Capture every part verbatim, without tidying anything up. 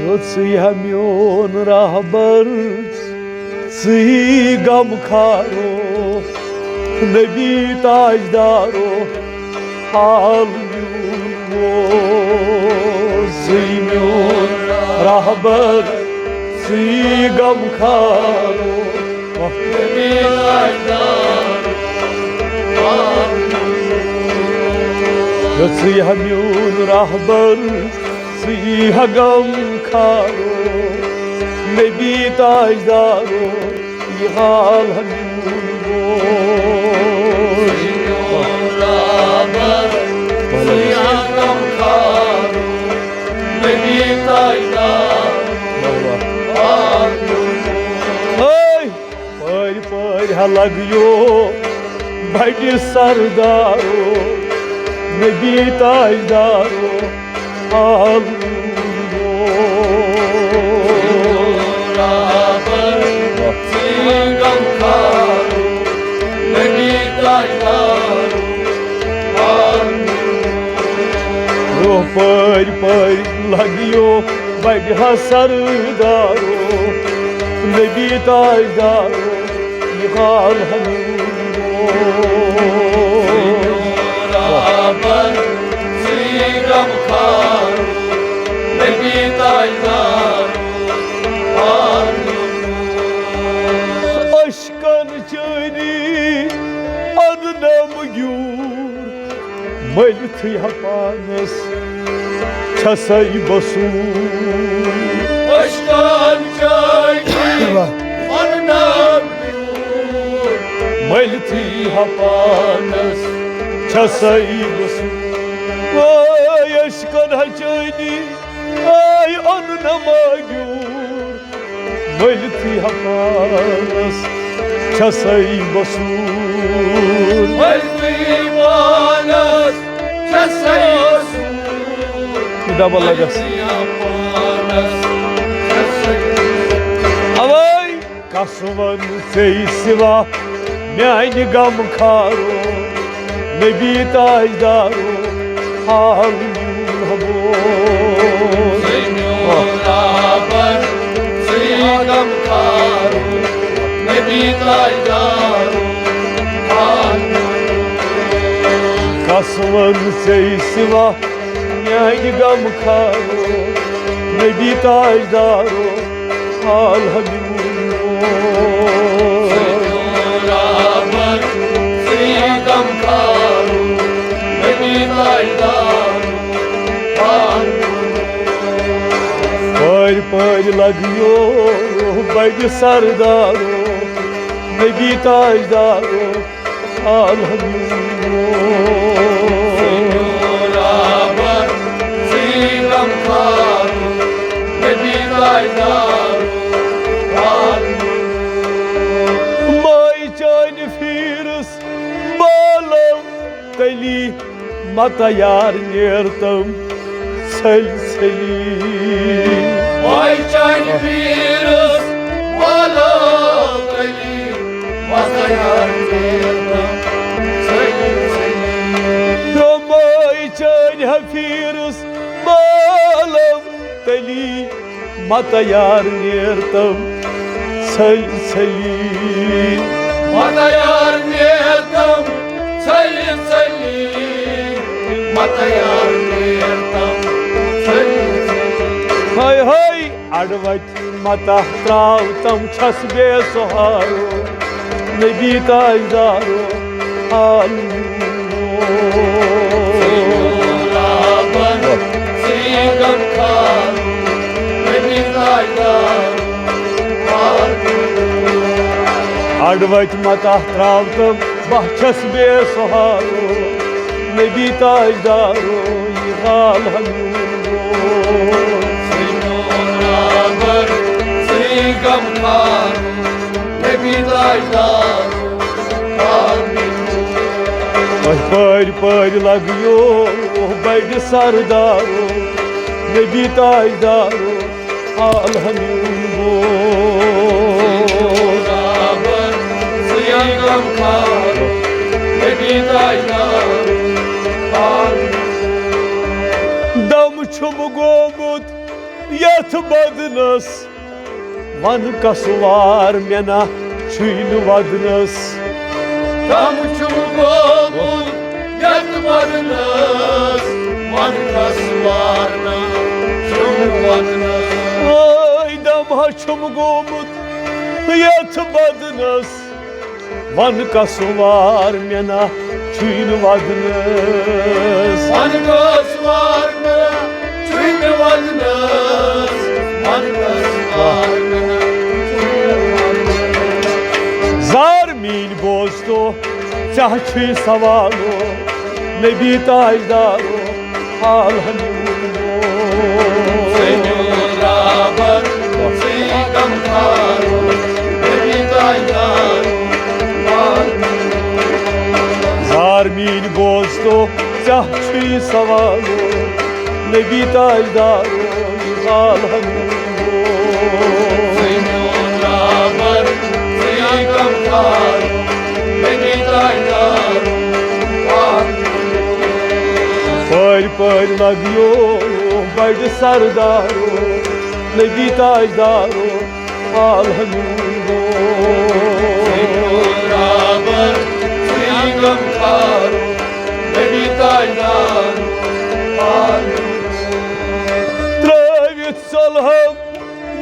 ژٕے ہا میون رہبر، ژٕے غم خارو، نبی تاجدارو، حال میون ووت۔ ژٕے میون رہبر، ژٕے غم خارو، نبی تاجدارو، حال میون ووت۔ ژٕے ہا میون رہبر، ژٕے ہا غم خارو، نبی تاجدارو، یہِ حال ہا میون ووت۔ واہ واہ۔ پٲرۍ پٲرۍ ہا لگیو بڑِ سردارو، نبی تاجدارو، حال میون ووت۔ روح پٲرۍ پٲرۍ لگیو بڑِ ہا سردارو، نبی تاجدارو، یہِ حال ہا میون ووت۔ عشقن چٲنی اننم گیوٗر، مٔلتھٕے ہا پانس چھسے بسوٗر۔ عشقن چٲنی اننم گیوٗر، مٔلتھٕے ہا پانس چھسے بسوٗر۔ وٲے عشقن ہا چٲنی، آے اننم گیوٗر، مٔلتھٕے ہا پانس چھسے بسوٗر۔ مٔلتھٕے پانس چھسے بسوٗر۔ یہِ ڈبل لگس۔ مٔلتھٕے ہا پانس چھسے بسوٗر۔ اوے کس ون ژےٚ سوا میانہِ غم خارو، نبی تاجدارو، حال میون ہا بوز۔ ژٕ میون رہبر، ژٕے غم خارو، نبی تاجدارو، حال میون۔ کس ون ژےٚ سوا میانہِ غم خارو، نبی تاجدارو، حال ہا میون۔ پٲرۍ پٲرۍ لگیو بڑِ سردارو، نبی تاجدارو، حال ہا میون۔ ماے چانہِ فیٖرس بالو تلی، متیار نیرتم ژھلۍ ژھلی۔ ماے چانہِ فیٖرس بالو تلی، متیار نیرتم ژھلۍ ژھلی۔ ہو ماے چانہِ ہا فیٖرس بالو تلی، متیار نیرتم ژھلۍ ژھلی۔ متیار نیرتم ژھلۍ ژھلی۔ متیار نیرتم ژھلۍ ژھلی۔ ہاے ہاے، اڑٕ وتہِ متاہ تراوتم چھس بے سہارو، نبی تاجدارو، حال میون۔ اڑٕ وتہِ متاہ تراوتم بہٕ چھس بے سہارو، نبی تاجدارو، یہِ حال ہا میون۔ تۄہہِ پٲرۍ پٲرۍ لگیو بڑِ سردارو، نبی تاجدارو، حال ہا میون۔ دم چھُم گوٚمُت یتھ بدنس، ون کس وار مےٚ نا چھُے نہٕ ودنس۔ کم چھُم گوٚمُت یتھ بدنس، ون کس وار مےٚ چھُے نہٕ ودنس۔ ٲے دم ہا چھُم گوٚمُت یتھ بدنس، ون کس وار مےٚ نا چھُے نہٕ ودنس۔ ون کس وار مےٚ نا چھُے نہٕ ودنس۔ ون کس وار مےٚ نا چھُے نہٕ ودنس۔ زار میٲنۍ بوز تو، ژےٚ چھُے سوالو، نبی تاجدارو، حال ہمیون۔ زینُ الرابر، زی غمخارو، نبی تاجدارو، حال ہمیون۔ زار میٲنۍ بوز تو، ژےٚ چھُے سوالو، نبی تاجدارو، حال ہمیون۔ زینُ الرابر، زی غمخارو، نبی تاجدارو، حال ہمیون۔ پٲرۍ پٲرۍ لگیو بڑِ سردارو، نبی تاجدارو، حال ہمیون۔ زینُ الرابر، زی غمخارو، نبی تاجدارو، حال ہمیون۔ ترٲوِتھ ژۄلہم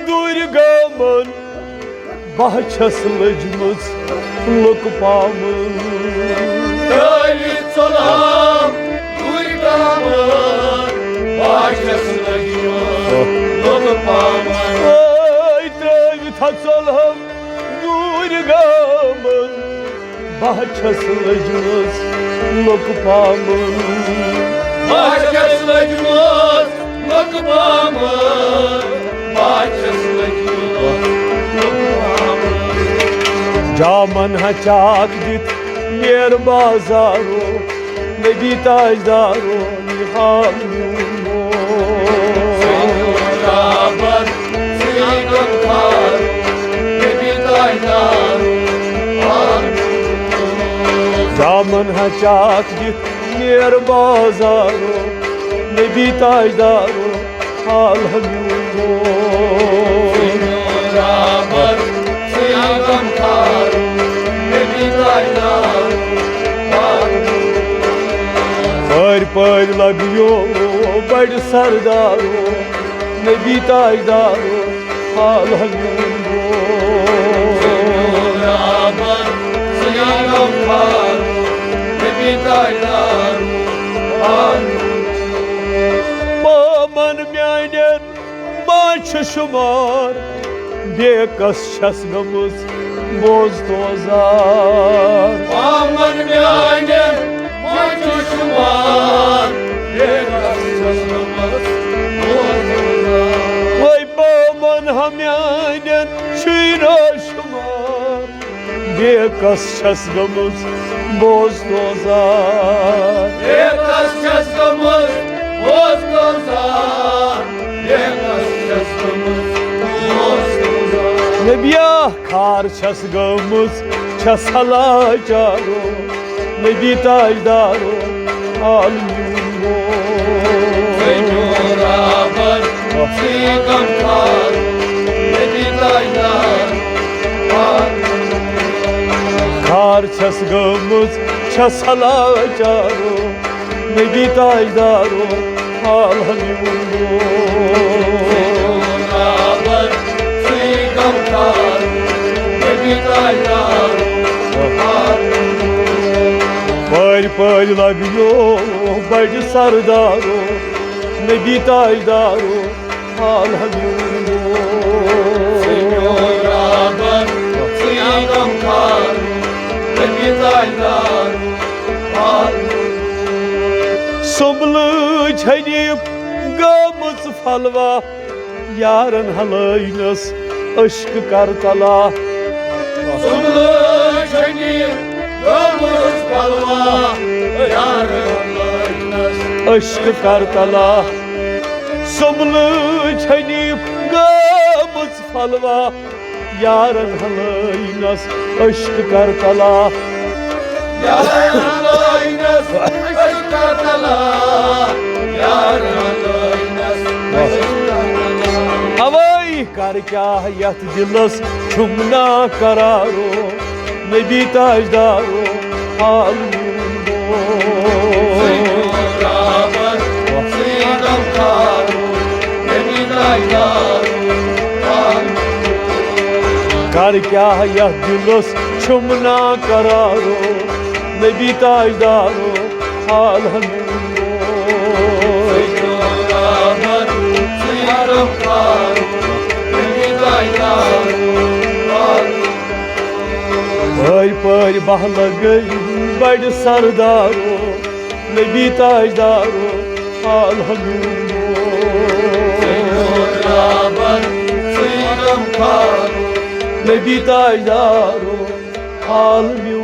دوٗرِ گامن، بہٕ چھَس لٔجمٕژ لُکہٕ پامن۔ ترٲوِتھ ژۄلہم دوٗرِ گامن، بہٕ چھَس لٔجمٕژ لُکہٕ پامن۔ ٲے ترٲوِتھ ہا ژۄلہم دوٗرِ گامن، بہٕ چھَس لٔجمٕژ لُکہٕ پامن۔ بہٕ چھَس لٔجمٕژ لُکہٕ پامن۔ بہٕ چھَس لٔجمٕژ لُکہٕ پامن۔ جامن ہا چاک دِتھ نیر بازارو، نبی تاجدارو، یہِ حال میون۔ زینُ الرابر، زی غمخارو، نبی تاجدارو، حال میون۔ جامن ہا چاک دِتھ نیر بازارو، نبی تاجدارو، حال ہمیون۔ زینُ الرابر، زی غمخارو، نبی تاجدارو، حال ہمیون۔ پٲرۍ پٲرۍ لگیو بڑِ سردارو، نبی تاجدارو، حال ہمیون۔ زینُ الرابر، زی غمخارو، نبی تاجدارو، حال ہمیون۔ پامن میانٮ۪ن ما چھُ شُمار، بے کس چھَس گٔمٕژ بوز تو زار۔ پامن میانٮ۪ن ما چھُ شُمار، بے کس چھَس گٔمٕژ بوز تو زار۔ وے پامن ہا میانٮ۪ن چھُے نہٕ شُمار، بے کس چھَس گٔمٕژ بوز تو زار۔ بے کس چھَس گٔمٕژ بوز تو زار۔ بے کس چھَس گٔمٕژ بوز تو زار۔ نبیا خار چھَس گٔمٕژ، چھَس ہلاچارو، نبی تاجدارو، حال میون۔ زینُ الرابر، زی غمخارو، نبی تاجدارو، حال میون۔ خار چھَس گٔمٕژ، چھَس ہلاچارو، نبی تاجدارو، حال ہمیون۔ زینُ الرابر، زی غمخارو، نبی تاجدارو، حال ہمیون۔ پٲرۍ پٲرۍ لگیو بڑِ سردارو، نبی تاجدارو، حال ہمیون۔ زینُ الرابر، زی غمخارو، نبی تاجدارو، حال ہمیون۔ سُمبلہٕ چھنی گٔمٕژ پھلوا، یارن ہلٲینس عشق کرتلا۔ سُمبلہٕ چھنی گٔمٕژ پھلوا، یارن ہلٲینس عشق کرتلا۔ سُمبلہٕ چھنی گٔمٕژ پھلوا، یارن ہلٲینس عشق کرتلا۔ یارن ہلٲینس عشق کرتلا، یارن ہلٲینس عشق کرتلا۔ کر کیٛاہ یتھ دلس چھُم نا قرارو، نبی تاجدارو عالمین۔ کر کیٛاہ یتھ دلس چھُم نا قرارو، نبی تاجدارو عالمین۔ پٲرۍ پٲرۍ بہہ لگٲوِم بڑِ سردارو، نبی تاجدارو عالمین۔ نبی تاجدارو عالمین۔